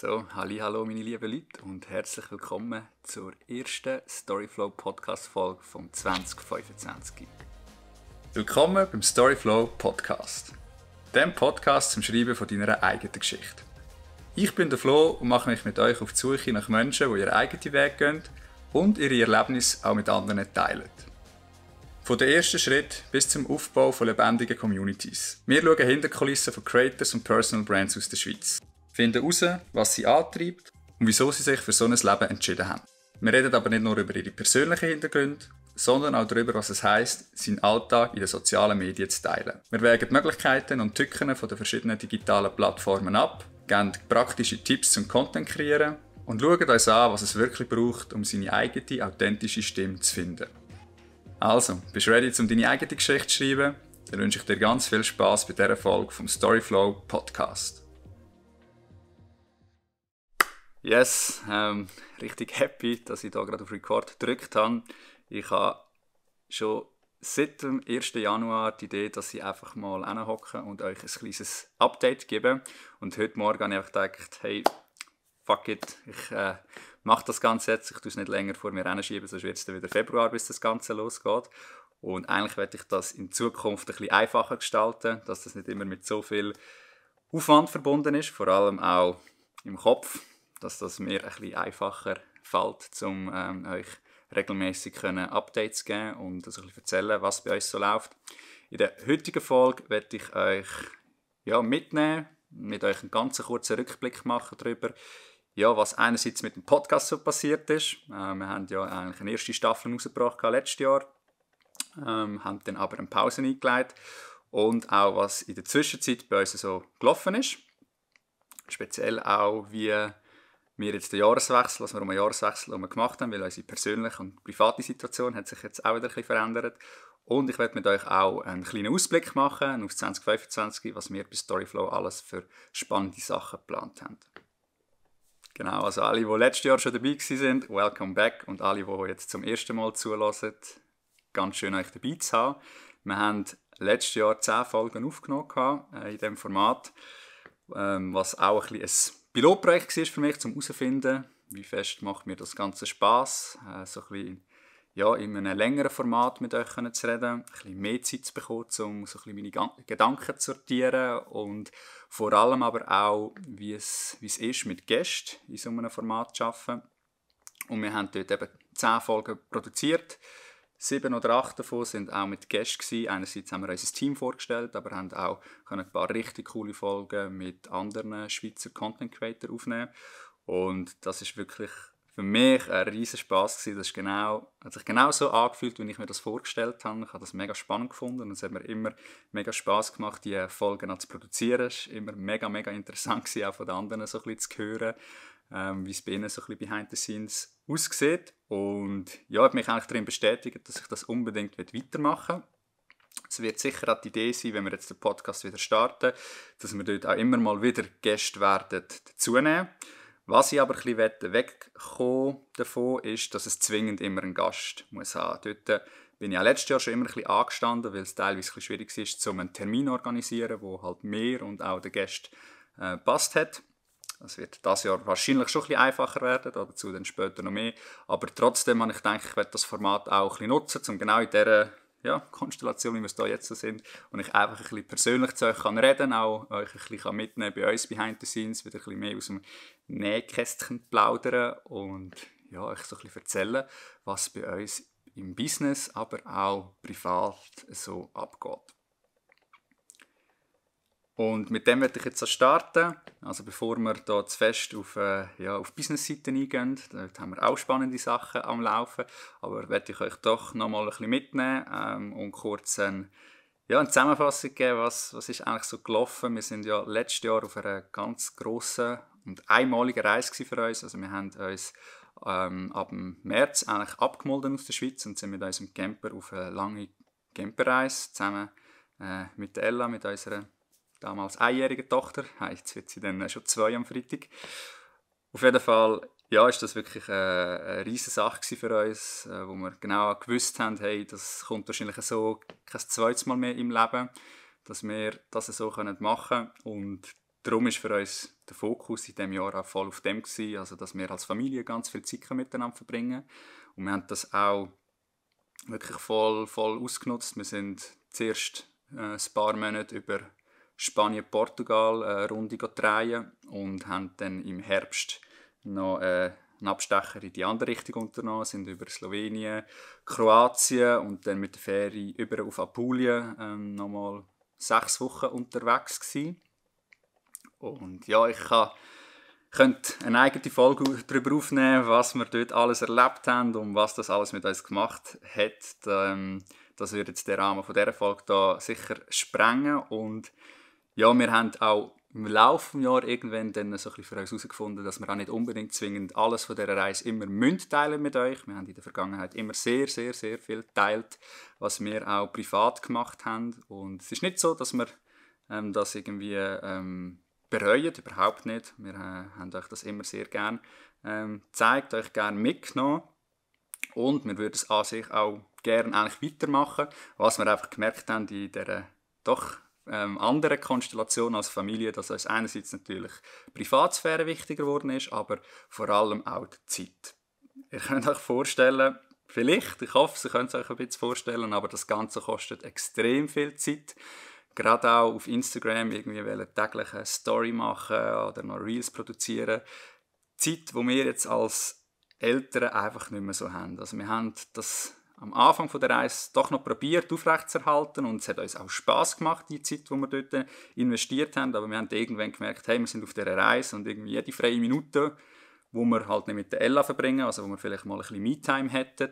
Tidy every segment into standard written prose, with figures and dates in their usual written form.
Hallo meine lieben Leute und herzlich willkommen zur ersten Storyflow Podcast Folge vom 2025. Willkommen beim Storyflow Podcast, dem Podcast zum Schreiben von deiner eigenen Geschichte. Ich bin der Flo und mache mich mit euch auf die Suche nach Menschen, die ihren eigenen Weg gehen und ihre Erlebnisse auch mit anderen teilen. Von dem ersten Schritt bis zum Aufbau von lebendigen Communities. Wir schauen hinter die Kulissen von Creators und Personal Brands aus der Schweiz. Finden heraus, was sie antreibt und wieso sie sich für so ein Leben entschieden haben. Wir reden aber nicht nur über ihre persönlichen Hintergründe, sondern auch darüber, was es heisst, seinen Alltag in den sozialen Medien zu teilen. Wir wägen die Möglichkeiten und Tücken von den verschiedenen digitalen Plattformen ab, geben praktische Tipps zum Content kreieren und schauen uns an, was es wirklich braucht, um seine eigene, authentische Stimme zu finden. Also, bist du ready, um deine eigene Geschichte zu schreiben? Dann wünsche ich dir ganz viel Spass bei dieser Folge vom Storyflow Podcast. Yes, richtig happy, dass ich hier gerade auf Record gedrückt habe. Ich habe schon seit dem 1. Januar die Idee, dass ich einfach mal hinhocke und euch ein kleines Update gebe. Und heute Morgen habe ich einfach gedacht, hey, fuck it, ich mache das Ganze jetzt, ich tue es nicht länger vor mir hinschieben, sonst wird es dann wieder Februar, bis das Ganze losgeht. Und eigentlich werde ich das in Zukunft ein bisschen einfacher gestalten, dass das nicht immer mit so viel Aufwand verbunden ist, vor allem auch im Kopf, dass das mir ein bisschen einfacher fällt, um euch regelmäßig Updates zu geben und ein bisschen erzählen, was bei uns so läuft. In der heutigen Folge werde ich euch mitnehmen, mit euch einen ganz kurzen Rückblick machen darüber, was einerseits mit dem Podcast so passiert ist. Wir haben ja eigentlich eine erste Staffel rausgebracht letztes Jahr, haben dann aber eine Pause eingelegt und auch was in der Zwischenzeit bei uns so gelaufen ist. Speziell auch, wie wir jetzt den Jahreswechsel, was wir um einen Jahreswechsel gemacht haben, weil unsere persönliche und private Situation hat sich jetzt auch wieder ein bisschen verändert. Und ich werde mit euch auch einen kleinen Ausblick machen auf 2025, was wir bei Storyflow alles für spannende Sachen geplant haben. Genau, also alle, die letztes Jahr schon dabei waren, welcome back. Und alle, die jetzt zum ersten Mal zulassen, ganz schön euch dabei zu haben. Wir haben letztes Jahr 10 Folgen aufgenommen in diesem Format, was auch ein bisschen ein Pilotprojekt war für mich, um herauszufinden, wie fest macht mir das Ganze Spass, so ein bisschen, in einem längeren Format mit euch zu reden, ein bisschen mehr Zeit zu bekommen, um so ein bisschen meine Gedanken zu sortieren und vor allem aber auch, wie es ist, mit Gästen in so einem Format zu arbeiten. Und wir haben dort eben 10 Folgen produziert. 7 oder 8 davon waren auch mit Gästen. Einerseits haben wir unser Team vorgestellt, aber haben auch ein paar richtig coole Folgen mit anderen Schweizer Content Creators aufnehmen. Und das ist wirklich für mich ein riesen Spass gewesen. Das hat sich genau so angefühlt, wie ich mir das vorgestellt habe. Ich habe das mega spannend gefunden und es hat mir immer mega Spass gemacht, die Folgen zu produzieren. Es war immer mega, mega interessant gewesen, auch von den anderen so ein bisschen zu hören, wie es bei ihnen so ein bisschen behind the scenes aussieht. Und ich habe mich eigentlich darin bestätigt, dass ich das unbedingt weitermachen will. Es wird sicher auch die Idee sein, wenn wir jetzt den Podcast wieder starten, dass wir dort auch immer mal wieder Gäste werden dazunehmen. Was ich aber ein bisschen wegkommen davon ist, dass es zwingend immer einen Gast muss haben. Dort bin ich auch letztes Jahr schon immer ein bisschen angestanden, weil es teilweise ein bisschen schwierig ist, um einen Termin zu organisieren, der halt mir und auch den Gästen passt hat. Das wird dieses Jahr wahrscheinlich schon ein bisschen einfacher werden, dazu dann später noch mehr. Aber trotzdem habe ich gedacht, ich werde das Format auch ein bisschen nutzen, um genau in dieser Konstellation, wie wir es hier jetzt so sind, und ich einfach ein bisschen persönlich zu euch reden kann, auch euch ein bisschen mitnehmen bei uns behind the scenes, wieder ein bisschen mehr aus dem Nähkästchen plaudern und euch so ein bisschen erzählen, was bei uns im Business, aber auch privat so abgeht. Und mit dem werde ich jetzt starten. Also bevor wir hier zu fest auf Business-Seiten eingehen, dort haben wir auch spannende Sachen am Laufen, aber werde ich euch doch noch mal ein bisschen mitnehmen und kurz eine Zusammenfassung geben, was ist eigentlich so gelaufen. Wir sind ja letztes Jahr auf einer ganz grossen und einmaligen Reise für uns. Also wir haben uns ab dem März eigentlich abgemolden aus der Schweiz und sind mit unserem Camper auf eine lange Camperreise zusammen mit Ella, mit unserer damals einjährige Tochter. Jetzt wird sie dann schon 2 am Freitag. Auf jeden Fall ist das wirklich eine riesige Sache für uns, wo wir genau gewusst haben, hey, das kommt wahrscheinlich so kein zweites Mal mehr im Leben, dass wir das so machen können. Und darum war für uns der Fokus in diesem Jahr auch voll auf dem gewesen, also dass wir als Familie ganz viel Zeit miteinander verbringen. Und wir haben das auch wirklich voll ausgenutzt. Wir sind zuerst ein paar Monate über Spanien, Portugal eine Runde drehen und haben dann im Herbst noch einen Abstecher in die andere Richtung unternommen, sind über Slowenien, Kroatien und dann mit der Fähre über auf Apulien nochmal 6 Wochen unterwegs gewesen. Und ja, ich könnte eine eigene Folge darüber aufnehmen, was wir dort alles erlebt haben und was das alles mit uns gemacht hat. Das würde jetzt den Rahmen von dieser Folge da sicher sprengen. Und ja, wir haben auch im Laufe des Jahres irgendwann dann so ein bisschen für uns herausgefunden, dass wir auch nicht unbedingt zwingend alles von dieser Reise immer teilen mit euch. Wir haben in der Vergangenheit immer sehr viel geteilt, was wir auch privat gemacht haben. Und es ist nicht so, dass wir das irgendwie bereuen, überhaupt nicht. Wir haben euch das immer sehr gerne gezeigt, euch gerne mitgenommen. Und wir würden es an sich auch gerne eigentlich weitermachen. Was wir einfach gemerkt haben in dieser doch andere Konstellation als Familie, dass uns einerseits natürlich Privatsphäre wichtiger geworden ist, aber vor allem auch die Zeit. Ihr könnt euch vorstellen, vielleicht, ich hoffe, Sie können es euch ein bisschen vorstellen, aber das Ganze kostet extrem viel Zeit. Gerade auch auf Instagram irgendwie täglich eine Story machen oder noch Reels produzieren. Zeit, die wir jetzt als Eltern einfach nicht mehr so haben. Also wir haben das am Anfang der Reise doch noch probiert aufrechtzuerhalten und es hat uns auch Spass gemacht, die Zeit, die wir dort investiert haben, aber wir haben irgendwann gemerkt, hey, wir sind auf dieser Reise und irgendwie jede freie Minute, wo wir halt nicht mit der Ella verbringen, also wo wir vielleicht mal ein bisschen Me-Time hätten,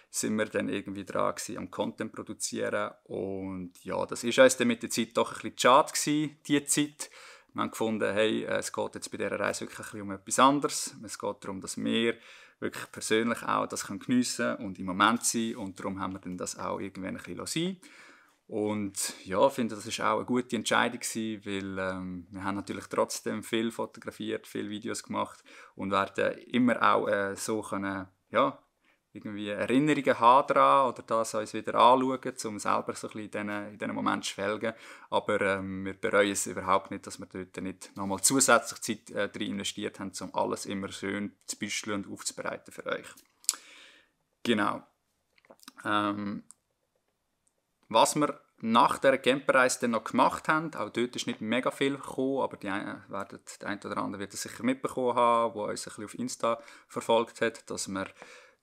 sind wir dann irgendwie dran gewesen, am Content produzieren und ja, das ist uns dann mit der Zeit doch ein bisschen schade gewesen, diese Zeit. Wir haben gefunden, hey, es geht jetzt bei dieser Reise wirklich ein bisschen um etwas anderes. Es geht darum, dass wir wirklich persönlich auch das geniessen und im Moment sein und darum haben wir dann das auch irgendwann ein bisschen sein. Und ja, ich finde, das war auch eine gute Entscheidung gewesen, weil wir haben natürlich trotzdem viel fotografiert, viele Videos gemacht und werden immer auch so können, ja, irgendwie Erinnerungen haben daran oder das uns wieder anschauen, um selber so ein bisschen in diesen Momenten zu schwelgen. Aber wir bereuen es überhaupt nicht, dass wir dort nicht nochmal zusätzlich Zeit drin investiert haben, um alles immer schön zu büscheln und aufzubereiten für euch. Genau. Was wir nach der Camperreise dann noch gemacht haben, auch dort ist nicht mega viel gekommen, aber der eine oder andere wird es sicher mitbekommen haben, der uns ein bisschen auf Insta verfolgt hat, dass wir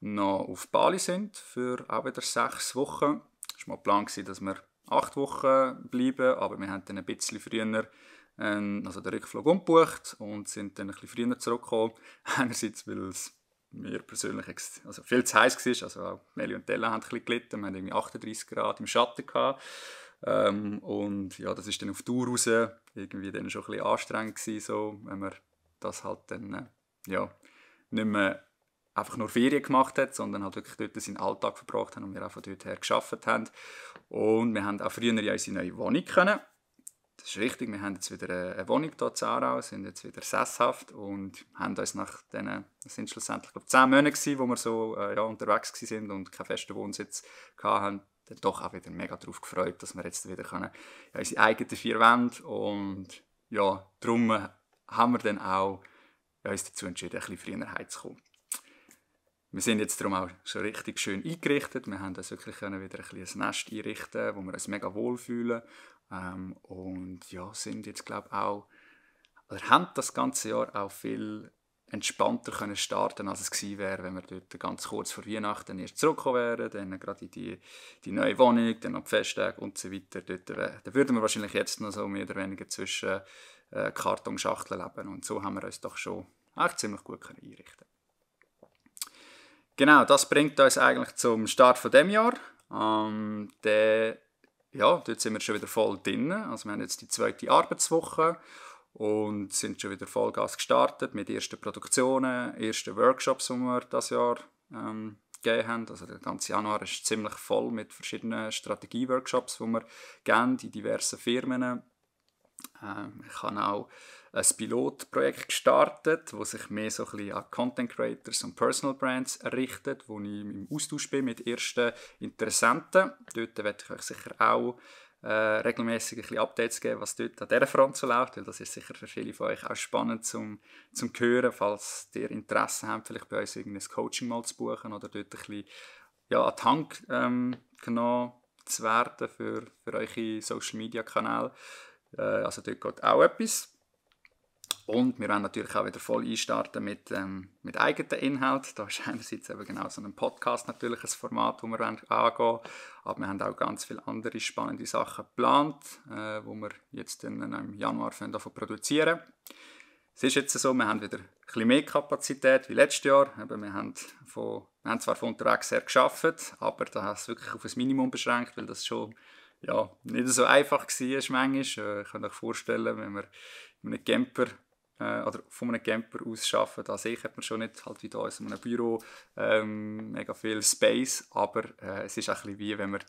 noch auf Bali sind für auch wieder 6 Wochen. Es war mal der Plan, dass wir 8 Wochen bleiben, aber wir haben dann ein bisschen früher den Rückflug umgebucht und sind dann ein bisschen früher zurückgekommen. Einerseits, weil es mir persönlich viel zu heiß war, also auch Meli und Ella haben ein bisschen gelitten, wir hatten irgendwie 38 Grad im Schatten gehabt. Und ja, das ist dann auf die Tour raus irgendwie dann schon ein bisschen anstrengend gewesen, so, wenn man das halt dann nicht mehr einfach nur Ferien gemacht hat, sondern halt wirklich dort seinen Alltag verbracht haben und wir auch von dort her gearbeitet haben. Und wir haben auch früher in unsere neue Wohnung können. Das ist richtig, wir haben jetzt wieder eine Wohnung hier in Aarau, sind jetzt wieder sesshaft und haben uns nach diesen, das sind schlussendlich 10 Monate gewesen, wo wir so unterwegs waren und keinen festen Wohnsitz hatten, dann doch auch wieder mega darauf gefreut, dass wir jetzt wieder können, unsere eigenen 4 Wände und ja, darum haben wir dann auch uns dazu entschieden, ein bisschen früher heimzukommen. Wir sind jetzt darum auch schon richtig schön eingerichtet. Wir haben uns wirklich wieder ein Nest einrichten, wo wir uns mega wohlfühlen. Und ja, sind jetzt glaube auch, oder haben das ganze Jahr auch viel entspannter können starten, als es gewesen wäre, wenn wir dort ganz kurz vor Weihnachten erst zurückgekommen wären, dann gerade in die neue Wohnung, dann noch die Festtage und so weiter. Da würden wir wahrscheinlich jetzt noch so mehr oder weniger zwischen Kartonschachteln leben. Und so haben wir uns doch schon eigentlich ziemlich gut einrichten. Genau, das bringt uns eigentlich zum Start von dem Jahr. Dort sind wir schon wieder voll drin. Also wir haben jetzt die 2. Arbeitswoche und sind schon wieder Vollgas gestartet mit ersten Produktionen, ersten Workshops, die wir dieses Jahr gegeben haben. Also der ganze Januar ist ziemlich voll mit verschiedenen Strategie-Workshops, die wir geben in diversen Firmen. Ich habe auch ein Pilotprojekt gestartet, das sich mehr so ein bisschen an Content Creators und Personal Brands richtet, wo ich im Austausch bin mit ersten Interessenten. Dort werde ich euch sicher auch regelmäßig ein bisschen Updates geben, was dort an dieser Front so läuft, weil das ist sicher für viele von euch auch spannend zum hören, falls ihr Interesse habt, vielleicht bei uns irgendein Coaching mal zu buchen oder dort ein bisschen an die Hand genommen zu werden für eure Social-Media-Kanäle. Also dort geht auch etwas. Und wir wollen natürlich auch wieder voll einstarten mit eigenen Inhalten. Da ist einerseits eben genau so ein Podcast natürlich ein Format, das wir angehen wollen. Aber wir haben auch ganz viele andere spannende Sachen geplant, wo wir jetzt im Januar produzieren. Es ist jetzt so, wir haben wieder ein bisschen mehr Kapazität wie letztes Jahr. Wir haben zwar von unterwegs her gearbeitet, aber da haben es wirklich auf ein Minimum beschränkt, weil das schon nicht so einfach war manchmal. Ich kann euch vorstellen, wenn wir in einem Camper oder von einem Camper aus arbeiten, an sich hat man schon nicht halt wie da in einem Büro mega viel Space, aber es ist auch ein bisschen wie, wenn man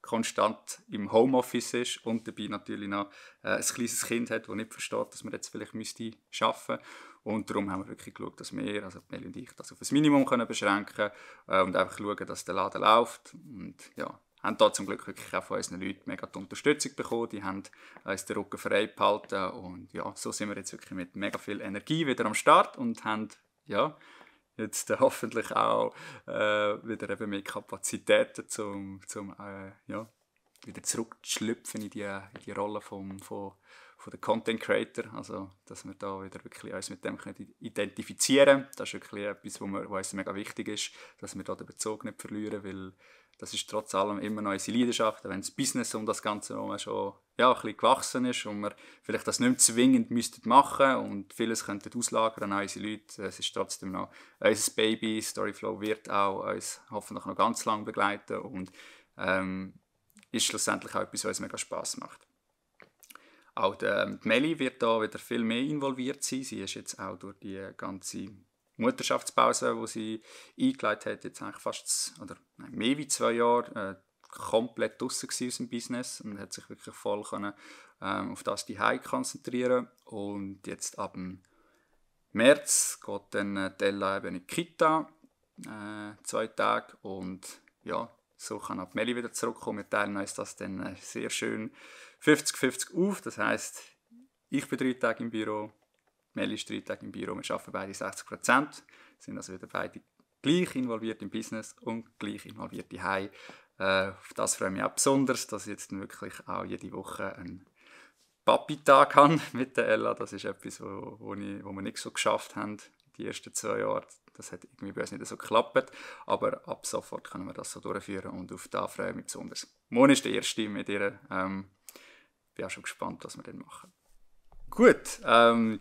konstant im Homeoffice ist und dabei natürlich noch ein kleines Kind hat, das nicht versteht, dass man jetzt vielleicht arbeiten müsste. Und darum haben wir wirklich geschaut, dass wir, also Meli und ich, das auf ein Minimum können beschränken und einfach schauen, dass der Laden läuft. Und ja, haben da zum Glück wirklich auch von unseren Leuten mega die Unterstützung bekommen. Die haben uns den Rücken frei behalten. Und ja, so sind wir jetzt wirklich mit mega viel Energie wieder am Start und haben jetzt hoffentlich auch wieder eben mehr Kapazitäten, um wieder zurückzuschlüpfen in die Rolle von den Content Creator, also dass wir da wieder wirklich uns mit dem identifizieren können. Das ist wirklich etwas, was uns mega wichtig ist, dass wir da den Bezug nicht verlieren, weil das ist trotz allem immer noch unsere Leidenschaft, wenn das Business um das Ganze herum schon ein bisschen gewachsen ist und wir vielleicht das nicht mehr zwingend machen und vieles könnten auslagern an unsere Leute. Es ist trotzdem noch unser Baby. Storyflow wird auch uns hoffentlich noch ganz lange begleiten und ist schlussendlich auch etwas, was uns mega Spass macht. Auch die Meli wird da wieder viel mehr involviert sein. Sie ist jetzt auch durch die ganze Mutterschaftspause, die sie eingeleitet hat, jetzt eigentlich mehr als 2 Jahre komplett draussen aus dem Business und hat sich wirklich voll auf das Zuhause konzentrieren. Und jetzt ab dem März geht dann Ella eben in die Kita, 2 Tage, und ja, so kann auch Meli wieder zurückkommen. Wir teilen uns das dann sehr schön 50-50 auf. Das heisst, ich bin 3 Tage im Büro, Meli ist 3 Tage im Büro. Wir arbeiten beide 60%, sind also wieder beide gleich involviert im Business und gleich involviert in Hause. Auf das freue ich mich auch besonders, dass ich jetzt wirklich auch jede Woche einen Papi-Tag habe mit der Ella. Das ist etwas, wo wir nicht so geschafft haben die ersten 2 Jahre. Das hat irgendwie bei uns nicht so geklappt, aber ab sofort können wir das so durchführen und auf das freue ich mich besonders. Moni ist der Erste mit ihr. Bin auch schon gespannt, was wir dann machen. Gut,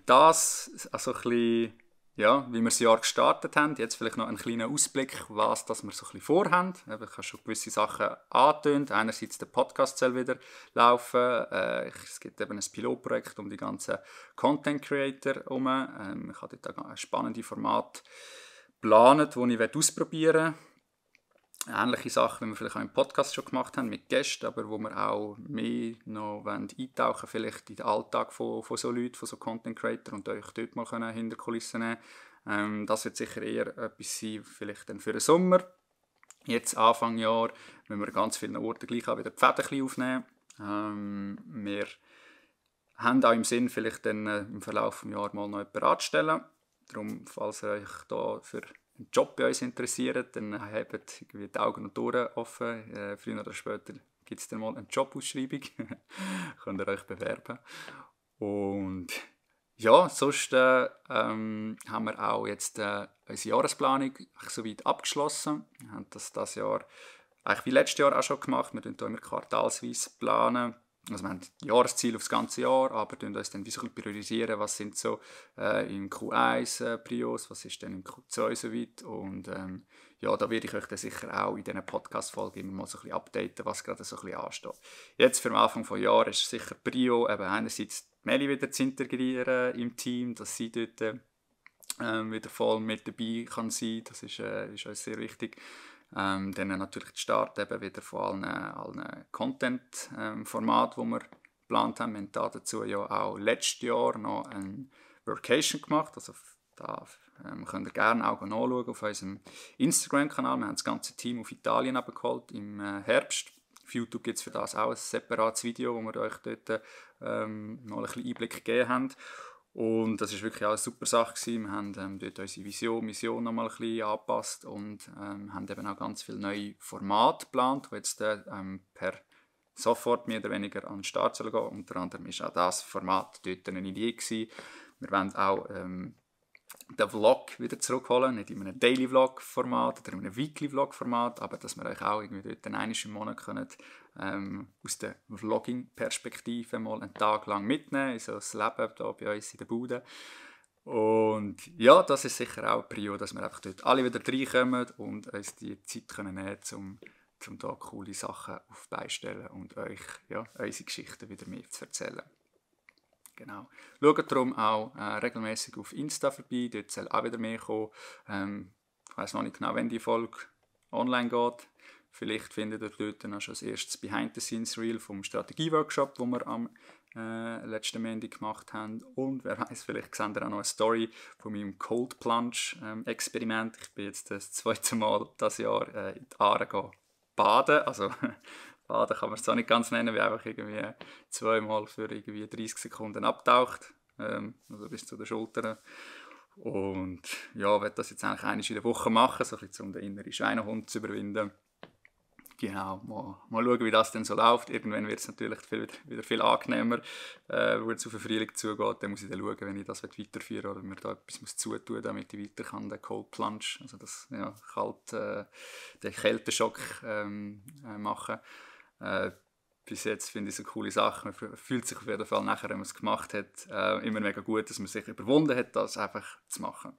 das also ein bisschen, wie wir das Jahr gestartet haben. Jetzt vielleicht noch einen kleinen Ausblick, was wir so ein bisschen vorhaben. Ich habe schon gewisse Sachen angetönt. Einerseits der Podcast soll wieder laufen. Es gibt eben ein Pilotprojekt um die ganzen Content Creator herum. Ich habe dort ein spannendes Format geplant, das ich ausprobieren will. Ähnliche Sachen, wie wir vielleicht auch im Podcast schon gemacht haben mit Gästen, aber wo wir auch mehr noch eintauchen wollen, vielleicht in den Alltag von so Leuten, von so Content Creator und euch dort mal hinter die Kulissen nehmen. Das wird sicher eher etwas sein, vielleicht dann für den Sommer. Jetzt Anfang Jahr müssen wir an ganz vielen Orten gleich auch wieder die Fäden aufnehmen. Wir haben auch im Sinn, vielleicht dann im Verlauf des Jahres mal noch jemanden anzustellen. Darum, falls ihr euch da für einen Job bei uns interessiert, dann habt irgendwie die Augen und Ohren offen. Früher oder später gibt es dann mal eine Jobausschreibung. Könnt ihr euch bewerben. Und ja, sonst haben wir auch jetzt unsere Jahresplanung soweit abgeschlossen. Wir haben das Jahr eigentlich wie letztes Jahr auch schon gemacht. Wir planen hier immer quartalsweise planen. Also wir haben Jahresziele auf das ganze Jahr, aber wir uns dann priorisieren, was sind so im Q1 Prios, was ist dann im Q2 soweit. Und da werde ich euch dann sicher auch in diesen Podcast-Folgen immer mal so ein bisschen updaten, was gerade so ein bisschen ansteht. Jetzt für den Anfang des Jahres ist sicher Prio, eben einerseits die Meli wieder zu integrieren im Team, dass sie dort wieder voll mit dabei kann sein. Das ist uns sehr wichtig. Dann natürlich der Start eben wieder von allen Content-Formaten, die wir geplant haben. Wir haben dazu ja auch letztes Jahr noch eine Workation gemacht. Also da könnt ihr gerne auch nachschauen auf unserem Instagram-Kanal. Wir haben das ganze Team auf Italien abgeholt im Herbst. Auf YouTube gibt es für das auch ein separates Video, wo wir euch dort mal ein bisschen Einblick gegeben haben. Und das war wirklich auch eine super Sache gewesen. Wir haben dort unsere Mission noch mal ein bisschen angepasst und haben eben auch ganz viele neue Formate geplant, die jetzt per sofort mehr oder weniger an den Start gehen sollen. Unter anderem war auch das Format dort eine Idee gewesen. Wir wollen auch den Vlog wieder zurückholen, nicht in einem Daily-Vlog-Format oder in einem Weekly-Vlog-Format, aber dass wir euch auch irgendwie dort einmal im Monat können, aus der Vlogging-Perspektive mal einen Tag lang mitnehmen, in so das Leben hier bei uns in der Bude. Und ja, das ist sicher auch eine Periode, dass wir einfach dort alle wieder reinkommen und uns die Zeit können nehmen können, um da coole Sachen auf die Beine zu stellen und euch unsere Geschichten wieder mehr zu erzählen. Genau. Schaut darum auch regelmäßig auf Insta vorbei, dort soll auch wieder mehr kommen. Ich weiss noch nicht genau, wann die Folge online geht. Vielleicht findet ihr dort noch schon das erste Behind-the-Scenes-Reel vom Strategie-Workshop, den wir am letzten Montag gemacht haben. Und wer weiß, vielleicht seht ihr auch noch eine Story von meinem Cold Plunge-Experiment. Ich bin jetzt das zweite Mal dieses Jahr in die Aare baden. Also baden kann man es auch nicht ganz nennen, wie einfach irgendwie zweimal für irgendwie 30 Sekunden abtaucht, also bis zu den Schultern. Und ja, ich werde das jetzt eigentlich einmal in der Woche machen, so ein bisschen, um den inneren Schweinehund zu überwinden. Genau, mal schauen, wie das denn so läuft. Irgendwann wird es natürlich wieder viel angenehmer, wenn es auf den Frühling zugeht. Dann muss ich dann schauen, wenn ich das weiterführen will oder mir da etwas zutun muss, damit ich weiter kann, den Cold Plunge, also das den Kälteschock machen. Bis jetzt finde ich es eine coole Sache. Man fühlt sich auf jeden Fall nachher, wenn man es gemacht hat, immer mega gut, dass man sich überwunden hat, das einfach zu machen.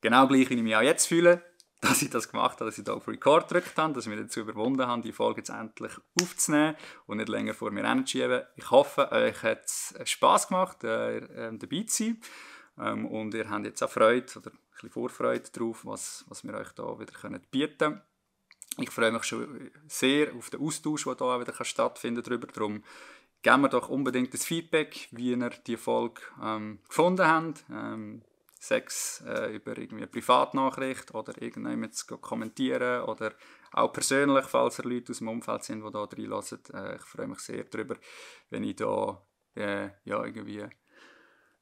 Genau gleich, wie ich mich auch jetzt fühle, dass ich das gemacht habe, dass ich da auf Record gedrückt habe, dass ich mich dazu überwunden habe, die Folge jetzt endlich aufzunehmen und nicht länger vor mir hinzuschieben. Ich hoffe, euch hat es Spass gemacht, dabei zu sein. Und ihr habt jetzt auch Freude oder ein bisschen Vorfreude darauf, was wir euch da wieder bieten können. Ich freue mich schon sehr auf den Austausch, der hier wieder stattfinden kann. Darum geben wir doch unbedingt das Feedback, wie ihr die Folge gefunden habt. Sechs über irgendwie eine Privatnachricht oder irgendjemand zu kommentieren oder auch persönlich, falls ihr Leute aus dem Umfeld sind, die da reinhören. Ich freue mich sehr darüber, wenn ich da irgendwie ein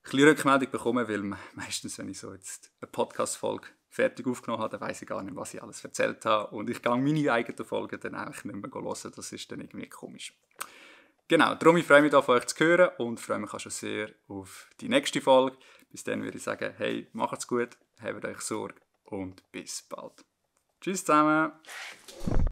bisschen Rückmeldung bekomme, weil meistens, wenn ich so jetzt eine Podcast-Folge fertig aufgenommen habe, dann weiss ich gar nicht, was ich alles erzählt habe und ich gehe meine eigenen Folgen dann eigentlich nicht mehr hören. Das ist dann irgendwie komisch. Genau, darum ich freue mich, auf euch zu hören und freue mich auch schon sehr auf die nächste Folge. Bis dann würde ich sagen, hey, macht's gut, habt euch Sorge und bis bald. Tschüss zusammen!